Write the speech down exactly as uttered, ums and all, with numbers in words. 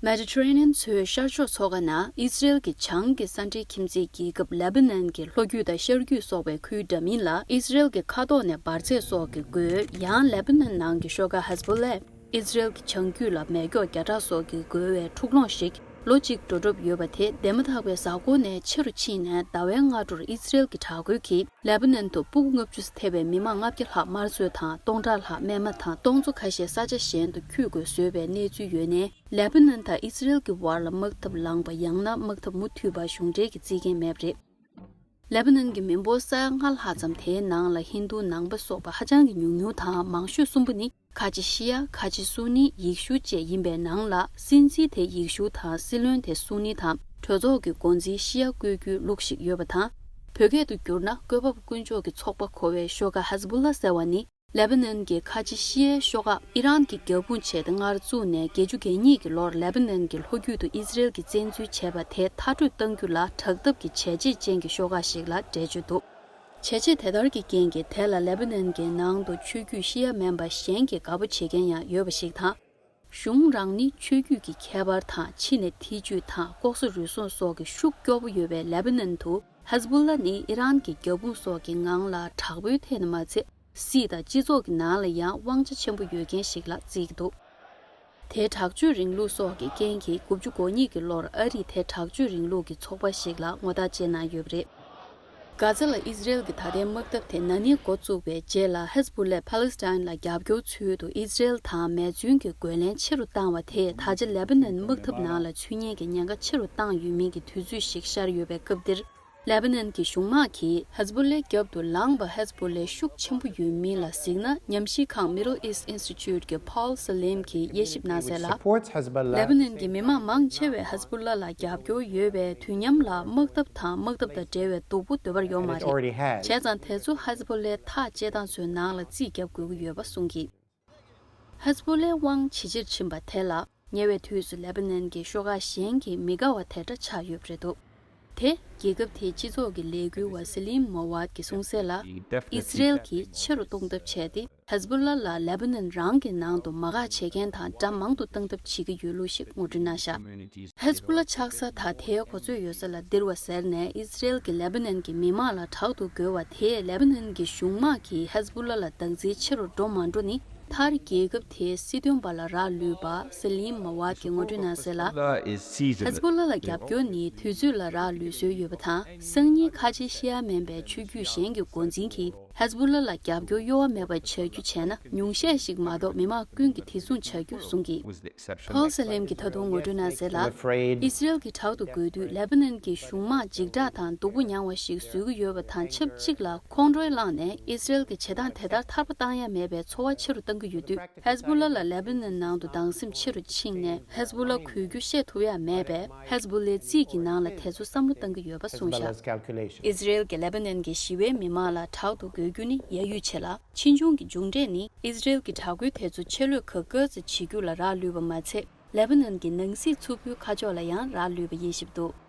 མེ་ཌི་ཊེ་རེ་ནི་ཡན་མཚོའི་ཤར་ཕྱོགས་མཚོ་ཁ་ན་ཨི་ཟི་རེལ་གྱི་བྱང་གི་ས་འབྲེལ་ཁྱིམ་མཚེས་རྒྱལ་ཁབ་ལེ་པ་ནན་གྱི་ལྷོ་རྒྱུད་དང་ཤར་རྒྱུད་སོགས་པའི་ཁུལ་འདྲ་མིན་ལ་ཨི་ཟི་རེལ་གྱི་མཁའ་ཐོག་ནས་འབར་རྫས་སོགས་ཀྱི་རྒོལ། ཡང་ལེ་པ་ནན་ནང་གི་ཤོག་ཁག་ཧེ་ཟ་བོ་ལས་ཨི་ཟི་རེལ་གྱི་བྱང་རྒྱུད་ལ་མེ་སྒྱོགས་བརྒྱ་ཕྲག་སོགས་ཀྱི་རྒོལ་བའི་འཁྲུག་ལོང་ཞིག་ལོ་གཅིག་འགྲོ་གྲབས་ཡོད་པ་དེ་འདས་མ་ཐག་པའི་གཟའ་འཁོར་ནས་ཕྱི་རུ་ཕྱིན་ནས་ཟླ་བའི་སྔ་དྲོར་ཨི་ཟི་རེལ་གྱི་དྲག་རྒོལ་གྱིས་ལེ་པ་ནན་དུ་སྤུ་གུ་ལྔ་བཅུ་ཐེ་བའི་མི་མང་ལྔ་བརྒྱ་ལྷག་དམར་གསོད་དང་། སྟོང་ཕྲག་ལྷག་རྨས་མ་དང་སྟོང་ཚོ་ཁ་ཤས་ས་ཆ་གཞན་དུ་འཁྱུད་དགོས་བཟོས་པའི་གནས་ཚུལ་ཡོད་ནའི། ལེ་པ་ནན་དང་ཨི་ཟི་རེལ་གྱི་བར་ལ་དམག་འཐབ་ལངས་པ་ཡང་ན་དམག་འཐབ་མུ་མཐུད་པ་གཞུང་འབྲེལ་གྱི་རྩིས་འགན་མེད་པ་རེད། ལེ་པ་ནན་གྱི་མི་འབོར་ས་ཡ་ལྔ་ལྷག་ཙམ་དེའི་ནང་ལ་ཧིན་རྡུ་ནང་པ་སོགས་པ་ཧ་ཅང་གི་ཉུང་ཉུང་དང་། མང་ཤོས་གསུམ་པོ་ནི་ཁ་ཆེ་ཤི་ཡ། ཁ་ཆེ་སུ་ནི། ཡེ་ཤུ་བཅས་ཡིན་པའི་ནང་ལ། སྲིད་འཛིན་དེ་ཡེ་ཤུ་དང་། སྲིད་བློན་དེ་སུ་ནི་དང་། གྲོས་ཚོགས་ཀྱི་འགོ་འཛིན་ཤི་ཡ་བཀོད་རྒྱུའི་ལུགས་ཤིག་ཡོད་པ་དང་། བོད་སྐད་དུ་བསྒྱུར་ན། བཀོད་པ་པོ་དཀོན་མཆོག་གི་ཚོགས་པ་གོ་བའི་ཤོག་ཁག་ཧེ་ཟ་བུ་ལ་ཟེར་བ་ནི། ལེ་པ་ནན་གྱི་ཁ་ཆེ་ཤི་ཡའི་ཤོག་ཁག་ཨི་རན་གྱིས་རྒྱབ་དཔུང་བྱས་ཏེ་སྔར་བཙུགས་ནས། བརྒྱད་ཅུ་གྱ་གཉིས་ཀྱི་ལོར་ལེ་པ་ནན་གྱི་ལྷོ་རྒྱུད་དུ་ཨི་ཟི་རེལ་གྱིས་བཙན་འཛུལ་བྱས་པ་དེ་མཐར་སྐྲོད་གཏང་རྒྱུ་ལ་དྲག་འཐབ་ཀྱི་བྱས་རྗེས་ཅན་གྱི་ཤོག་ཁག་ཞིག་ལ་འགྲེལ་བརྗོད་འདུག་བྱས་རྗེས་དེ་ལྟར་གྱི་རྐྱེན་གྱིས། དེ་ལ་ལེ་པ་ནན་གྱི་ནང་དུ་ཆོས་བརྒྱུད་ཤི་ཡ་མིན་པ་གཞན་གྱིས་དགའ་པོ་བྱེད་མཁན་ཡང་ཡོད་པ་ཞིག་དང་། གཞུང་རང་ནི་ཆོས་བརྒྱུད་ཀྱི་ཁྱད་པར་དང་། ཕྱི་ནས་ཐེ་ཇུས་དང་ལྐོག་ཟ་རུལ་སུངས་སོགས་ཀྱི་ཤུགས་སྐྱོ་པོ་ཡོད་པའི་ལེ་པ་ནན་དུ་ཧེ་ཟ་བུ་ལ་ནི་ཨི་རན་གྱི་རྒྱབ་དཔུང་སོགས་ཀྱི་ངང་ལ་དྲག་པོའི་ཐད་ནས་མ་ཚད། སྲིད་དང་སྤྱི་ཚོགས་ཀྱི་ནང་ལ་ཡང་དབང་ཆ་ཆེན་པོ་ཡོད་མཁན་ཞིག་ལ་བརྩི་གི་འདུག་དེའི་དྲག་སྤྱོད་རིང་ལུགས་སོགས་ཀྱི་རྐྱེན་གྱིས། དགུ་བཅུ་གོ་གཉིས་ཀྱི་ལོར་ཨ་རིས་དེ་དྲག་སྤྱོད་རིང་ལུགས་ཀྱི་ཚོགས་པ་ཞིག་ལ་ངོ་རྟགས་བཅད་གནང་ཡོད་པ་རེད། གྷ་ཛ་ལ་ཨི་ཟི་རེལ་གྱི་ད་ལྟའི་དམག་འཐབ་དེ་ན་ནིང་འགོ་བཙུགས་པའི་རྗེས་ལ། ཧེ་ཟ་བུ་ལས་ཕཱ་ལེ་སི་ཐན་ལ་རྒྱབ་སྐྱོར་ཚུལ་དུ་ཨི་ཟི་རེལ་དང་མེ་མཚོན་གྱི་རྒོལ་ལན་ཆེ་རུ་བཏང་བ་དེས། ད་ཆ་ལེ་པ་ནན་དམག་འཐབ་ནང་ལ་ཚུད་ཉེན་གྱི་ཉེན་ཁ་ཆེ་རུ་བཏང་ཡོད་མིན་གྱི་དུས་ཚོད་ཞིག་ཤར་ཡོད་པའི་སྐབས་འདིར། ལེ་པ་ནན་གྱི་གཞུང་དམག་གིས་ཧེ་ཟ་བུ་ལའི་རྒྱབ་ཏུ་ལངས་པ་ཧེ་ཟ་བུ་ལའི་ཤུགས་ཆེན་པོ་ཡོད་མིན་ལ་གཟིགས་ན། ཉམས་ཞིབ་ཁང་Middle East Institute གྱི་Paul Salem གྱིས་དབྱེ་ཞིབ་གནང་གསལ་ལ། ལེ་པ་ནན་གྱི་མི་མང་མང་ཆེ་བས་ཧེ་ཟ་བུ་ལ་ལ་རྒྱབ་སྐྱོར་ཡོད་པས། དུས་མཉམ་ལ་དམག་འཐབ་དང་དམག་འཐབ་དང་འབྲེལ་བའི་སྡུག་པོ་འདོད་པར་ཡོད་མ་རེད། བྱས་ཙང་དེ་ཚོ་ཧེ་ཟ་བུ་ལའི་ཐག་བཅད་སྟངས་ཚོའི་ནང་ལ་རྩིས་རྒྱག་དགོས་ཀྱི་ཡོད་པ་གསུངས་ཀྱི། ཧེ་ཟ་བུ་ལའི་དབང་ཇེ་ཆེར་ཕྱིན་པ་དེ་ལ། ཉེ་བའི་དུས་སུ་ལེ་པ་ནན་གྱི་ཤོག་ཁག་གཞན་གྱིས་མི་དགའ་བ་དེ་འདྲ་ཆགས་ཡོད་པ་རེད་འདུག་དེ་རྒྱལ་ཁབ་དེའི་སྤྱི་ཚོགས་ཀྱི་ལས་འགུལ་བ་སི་ལིམ་མོ་ཝད་ཀྱིས་གསུངས་གསལ་ལ། ཨི་ཟི་རེལ་གྱིས་ཆེ་རུ་གཏོང་ཐབས་བྱས་ཏེ། ཧེ་ཟ་བུ་ལ་ལ་ལེ་པ་ནན་རང་གི་ནང་དུ་མ་དགའ་བྱེད་མཁན་དང་དགྲ་མང་དུ་བཏང་ཐབས་བྱེད་ཀྱི་ཡོད་ལུགས་ཤིག་ངོ་སྤྲོད་གནང་བཞག་ཧེ་ཟ་བུ་ལ་ཆགས་ས་དང་དེའི་གོ་མཛོད་ཡོད་ས་ལ་ལྡིར་བ་ཟེར་ནས། ཨི་ཟི་རེལ་གྱིས་ལེ་པ་ནན་གྱི་མི་མང་ལ་དྲག་ཏུ་རྒོལ་བ་དེས་ལེ་པ་ནན་གྱི་གཞུང་དམག་གིས་ཧེ་ཟ་བུ་ལ་ལ་བདག་འཛིན་ཆེ་རུ་འགྲོ་མ་འགྲོ་ནི། མཐར་རྒྱལ་ཁབ་དེའི་སྲིད་དོན་པ་ལ་རག་ལུས་པ་སི་ལིམ་མ་ཝད་ཀྱིས་ངོ་སྤྲོད་གནང་གསལ་ལ། ཧེ་ཟ་བུ་ལ་ལ་རྒྱབ་སྐྱོར་ནི་དུས་ཚོད་ལ་རག་ལུས་སྲོལ་ཡོད་པ་དང་། སང་ཉིན་ཁ་ཆེ་ཤི་ཡ་མིན་པའི་ཆོས་བརྒྱུད་གཞན་གྱི་འགོ་འཛིན་གྱིས་ཧེ་ཟ་བུ་ལ་ལ་རྒྱབ་སྐྱོར་གཡོ་བ་མེད་པར་བྱ་རྒྱུ་བྱས་ན། ཉུང་ཤས་ཤིག་མ་གཏོགས་མི་མང་ཀུན་གྱིས་དེ་མཚུངས་བྱ་རྒྱུ་གསུངས་ཀྱི། ཕོལ་སེ་ལེམ་གྱིས་ད་དུང་ངོ་སྤྲོད་གནང་གསལ་ལ། ཨི་སི་རེལ་གྱིས་དྲག་ཏུ་རྒོལ་དུས་ལེ་པ་ནན་གྱི་གཞུང་དམག་འཇིགས་སྐྲག་དང་སྡུག་པོ་མྱངས་བ་ཞིག་བཟོ་གི་ཡོད་པ་དང་ཆབས་ཅིག་ལ། ཁོང་ཁྲོའི་གླེང་ནས་ཨི་སི་རེལ་གྱི་བྱེད་སྟངས་དེ་ལྟར་ཐར་པ་བཏང་ཡ་མེད་པའི་ཚོར་བ་ཆེ་རུ་བཏང་གི་ཡོད་དུས། ཧེ་ཟ་བུ་ལ་ལ་ལེ་པ་ནན་ནང་དུ་སྡང་སེམས་ཆེ་རུ་ཕྱིན་ནས་ཧེ་ཟ་བུ་ལ་གུས་རྒྱུ་བཤད་ཐུབ་ཡ་མེད་པས། ཧེ་ཟ་བུ་ལའི་རྩིས་ཀྱི་ནང་ལ་དེ་ཚོ་བསམ་བློ་བཏང་གི་ཡོད་པ་གསུངས་བཞག་ཨི་སི་རེལ་གྱིས་ལེ་པ་ནན་གྱི་ཞི་བའི་མི་མང་ལ་དྲག་ཏུ་རྒོལ་རྒྱུ་ནི་ཡ་ཡུལ་ཆེ་ལ། ཕྱིས་འབྱུང་གི་མཇུག་འབྲས་ནི་ཨི་སི་རེལ་གྱི་དྲག་རྒོལ་དེ་ཚོ་ཆད་ལུས་ག་ག་ཚོད་བྱེད་རྒྱུ་ལ་རག་ལུས་པ་མ་ཚད། ལེ་པ་ནན་གྱི་ནང་སྲིད་མཚུར་ཕུའི་ཁ་ཕྱོགས་ལ་ཡང་རག་ལུས་པ་དབྱེ་ཞིབ་འདུག